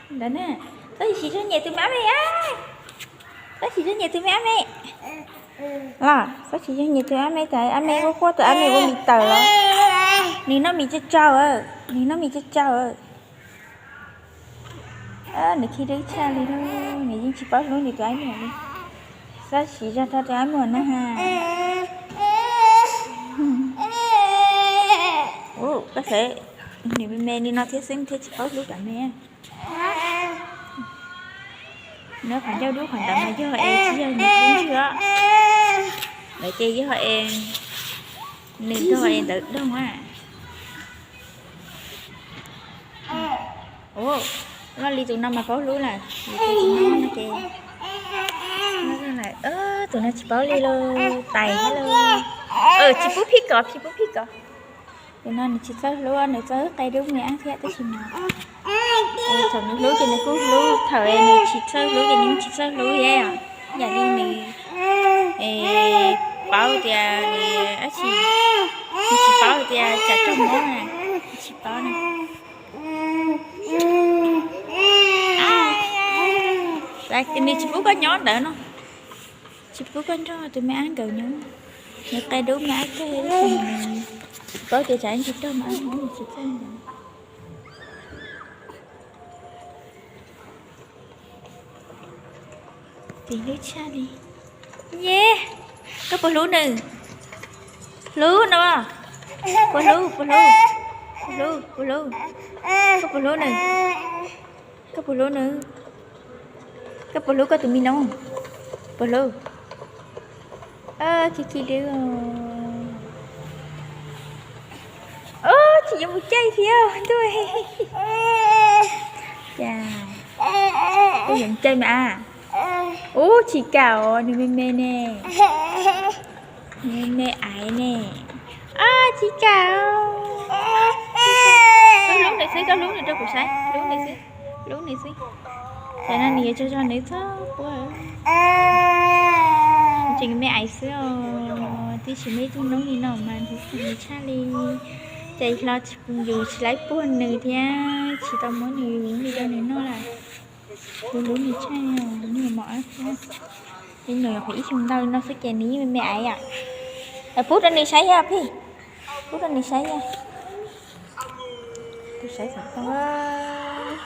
Ntawd na, txhob siv zog nyiam tus me ab me. Txhob siv zog nyiam tus me ab me. Los txhob siv zog nyiam tus ab me, tas ab me quaj quaj, tus ab me ua mis tawm los. Nws noj mis tsau tsau, nws noj mis tsau tsau. Nws khi dub tshaj li lauj, nws yeej tsis paub hlub nws tus ab me li. Txhob siv zog rau tus ab me na ha. Ua koj saib, nws me me li no thiab xwb thiaj tsis paub hlub tus me. Nws qhov ncauj dub qhov ntawd mas yog es tsis yog nws hlub ntswg os. Lawv ces yog es nws rog es ntawd doog a. Ua, loj li tus no mas paub hlub lawm, tus no no ces, tus no tsis paub li lauj, tais thiab lauj. Tsis pub phij kos, tsis pub phij kos. Tus no nws tsis txawj hlub, nws txawj qe dub me ab thiab tab sis mas thaum nws hlub ces nws kuj hlub, thaum nws tsis txawj hlub ces nws tsis txawj hlub thiab. Yam li nws paub tias nws ab tsi, nws tsis paub tias tsam raug mob na, nws tsis paub na. Nws tsis pub koj nyob ntawd no, tsis pub koj nrog tus me ab nkawd nyob. Nws qe dub me ab kawg, tsis paub tias tsam ntshe raug mas nws tsis txawj ntawd. Tis hlub tshaj li. Ye, koj puas hlub nws? Hlub no. Puas hlub, puas hlub? Puas hlub, puas hlub? Koj puas hlub nws? Koj puas hlub nws? Koj puas hlub koj tus me nob? Puas hlub? Khi khi dub. Tsis yuav mus caij thiab ntuj. Cas, koj yuav mus caij mas. Ub, tsis kam os, nws me me ne. Nws me me aiv ne. Tsis kam os. Koj hlub nws xwb, koj hlub nws rau kuv saib, hlub nws xwb, hlub nws xwb. Tam no nws yuav tsaug zog nws txhob quaj. Tseem me aiv xwb os, twb tsis muaj ib tug noob li no mas nws txom nyem tshaj li. Ces hlo yus tsis laib puag nws thiab tsis tau muab nws li rau nws noj lawm. Kuv hlub nws tshaj, nws mos ab thiab. Nws nyuam qhuav ib xyoos ntau li no xwb ces nws yeej me me aiv yom. Pub rau nws saib yom Phij, pub rau nws saib yom. Tus saib xov tooj.